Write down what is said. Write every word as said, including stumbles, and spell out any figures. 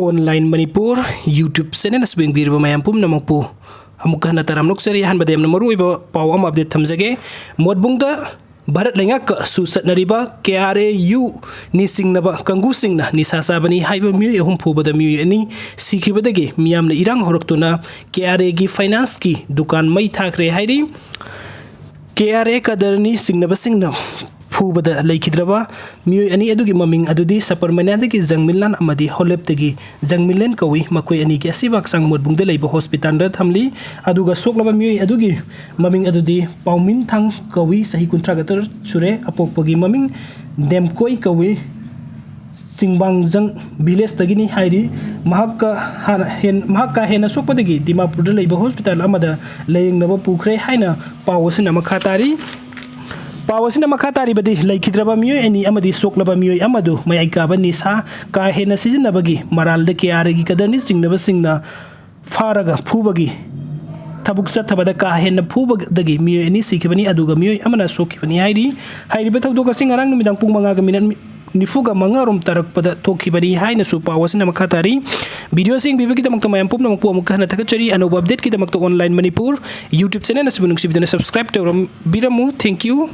Online Manipur YouTube channel ꯑꯁꯤꯕꯨ ꯌꯦꯡꯕꯤꯔꯤꯕ ꯃꯌꯥꯝ ꯄꯨꯝꯅꯃꯛꯄꯨ ꯑꯃꯨꯛꯀ ꯍꯟꯅ ꯇꯔꯥꯝꯅ ꯑꯣꯛꯆꯔꯤ꯫ ꯑꯍꯥꯟꯕꯗ ꯌꯥꯝꯅ ꯃꯔꯨꯑꯣꯏꯕ ꯄꯥꯎ ꯑꯃ update ꯊꯝꯖꯒꯦ꯫ ꯃꯣꯠꯕꯨꯡꯗ ꯚꯥꯔꯠ ꯂꯩꯉꯥꯛꯀ ꯁꯨ ꯆꯠꯅꯔꯤꯕ K R A U ꯅꯤ ꯆꯤꯡꯅꯕ ꯀꯥꯡꯕꯨꯁꯤꯡꯅ ꯅꯤꯁꯥ ꯆꯥꯕꯅꯤ ꯍꯥꯏꯕ ꯃꯤꯑꯣꯏ ꯑꯍꯨꯝ ꯐꯨꯕꯗ ꯃꯤꯑꯣꯏ ꯑꯅꯤ ꯁꯤꯈꯤꯕꯗꯒꯤ ꯃꯤꯌꯥꯝꯅ ꯏꯔꯥꯡ ꯍꯧꯔꯛꯇꯨꯅ K R A ꯒꯤ finance ꯀꯤ ꯗꯨꯀꯥꯟ ꯃꯩ ꯊꯥꯈ꯭ꯔꯦ ꯍꯥꯏꯔꯤ꯫ K R A ꯀꯗꯔꯅꯤ ꯆꯤꯡꯅꯕꯁꯤꯡꯅ ꯐꯨꯕꯗ ꯂꯩꯈꯤꯗ꯭ꯔꯕ ꯃꯤꯑꯣꯏ ꯑꯅꯤ ꯑꯗꯨꯒꯤ ꯃꯃꯤꯡ ꯑꯗꯨꯗꯤ ꯁꯄꯔꯃꯅꯤꯌꯥꯗꯒꯤ ꯖꯪꯃꯤꯟꯂꯥꯟ ꯑꯃꯗꯤ ꯍꯣꯂꯦꯞꯇꯒꯤ ꯖꯪꯃꯤꯟꯂꯦꯟ ꯀꯧꯏ꯫ ꯃꯈꯣꯏ ꯑꯅꯤꯒꯤ ꯑꯁꯤꯕ ꯍꯛꯆꯥꯡ ꯃꯣꯠꯕꯨꯡꯗ ꯂꯩꯕ hospital ꯗ ꯊꯝꯂꯤ꯫ ꯑꯗꯨꯒ ꯁꯣꯛꯂꯕ ꯃꯤꯑꯣꯏ ꯑꯗꯨꯒꯤ ꯃꯃꯤꯡ ꯑꯗꯨꯗꯤ ꯄꯥꯎꯃꯤꯟꯊꯥꯡ ꯀꯧꯏ, ꯆꯍꯤ ꯀꯨꯟꯊ꯭ꯔꯥ ꯇꯔꯨꯛ ꯁꯨꯔꯦ꯫ ꯑꯄꯣꯛꯄꯒꯤ ꯃꯃꯤꯡ ꯗꯦꯝꯀꯣꯏ ꯀꯧꯏ꯫ ꯆꯤꯡꯕꯥꯡꯖꯪ village ꯇꯒꯤꯅꯤ ꯍꯥꯏꯔꯤ꯫ ꯃꯍꯥꯛꯀ ꯍꯥꯟꯅ ꯍꯦꯟ-, ꯃꯍꯥꯛ ꯀꯥ ꯍꯦꯟꯅ ꯁꯣꯛꯄꯗꯒꯤ ꯗꯤꯃꯥꯄꯨꯔꯗ ꯂꯩꯕ hospital ꯑꯃꯗ ꯂꯥꯌꯦꯡꯅꯕ ꯄꯨꯈ꯭ꯔꯦ ꯍꯥꯏꯅ ꯄꯥꯎ ꯑꯁꯤꯅ ꯃꯈꯥ ꯇꯥꯔꯤ꯫ ꯄꯥꯎ ꯑꯁꯤꯅ ꯃꯈꯥ ꯇꯥꯔꯤꯕꯗꯤ, ꯂꯩꯈꯤꯗ꯭ꯔꯕ ꯃꯤꯑꯣꯏ ꯑꯅꯤ ꯑꯃꯗꯤ ꯁꯣꯛꯂꯕ ꯃꯤꯑꯣꯏ ꯑꯃꯗꯨ ꯃꯌꯥꯏ ꯀꯥꯕ ꯅꯤꯁꯥ ꯀꯥ ꯍꯦꯟꯅ ꯁꯤꯖꯤꯟꯅꯕꯒꯤ ꯃꯔꯥꯜꯗ K R A ꯒꯤ ꯀꯗꯔꯅꯤ ꯆꯤꯡꯅꯕꯁꯤꯡꯅ ꯐꯥꯔꯒ ꯐꯨꯕꯒꯤ ꯊꯕꯛ ꯆꯠꯊꯕꯗ ꯀꯥ ꯍꯦꯟꯅ ꯐꯨꯕꯗꯒꯤ ꯃꯤꯑꯣꯏ ꯑꯅꯤ ꯁꯤꯈꯤꯕꯅꯤ, ꯑꯗꯨꯒ ꯃꯤꯑꯣꯏ ꯑꯃꯅ ꯁꯣꯛꯈꯤꯕꯅꯤ ꯍꯥꯏꯔꯤ꯫ ꯍꯥꯏꯔꯤꯕ ꯊꯧꯗꯣꯛ ꯑꯁꯤ ꯉꯔꯥꯡ ꯅꯨꯃꯤꯗꯥꯡ ꯄꯨꯡ ꯃꯉꯥꯒ minute ꯅꯤꯐꯨꯒ ꯃꯉꯥ ꯔꯣꯝ ꯇꯥꯔꯛꯄꯗ ꯊꯣꯛꯈꯤꯕꯅꯤ ꯍꯥꯏꯅꯁꯨ ꯄꯥꯎ ꯑꯁꯤꯅ ꯃꯈꯥ ꯇꯥꯔꯤ꯫ Video ꯑꯁꯤ ꯌꯦꯡꯕꯤꯕꯒꯤꯗꯃꯛꯇ ꯃꯌꯥꯝ ꯄꯨꯝꯅꯃꯛꯄꯨ ꯑꯃꯨꯛꯀ ꯍꯟꯅ ꯊꯥꯒꯠꯆꯔꯤ꯫ ꯑꯅꯧꯕ update ꯀꯤꯗꯃꯛꯇ Online Manipur YouTube channel ꯑꯁꯤꯕꯨ ꯅꯨꯡꯁꯤꯕꯤꯗꯨꯅ subscribe ꯇꯧꯔꯝꯕꯤꯔꯝꯃꯨ꯫ Thank you꯫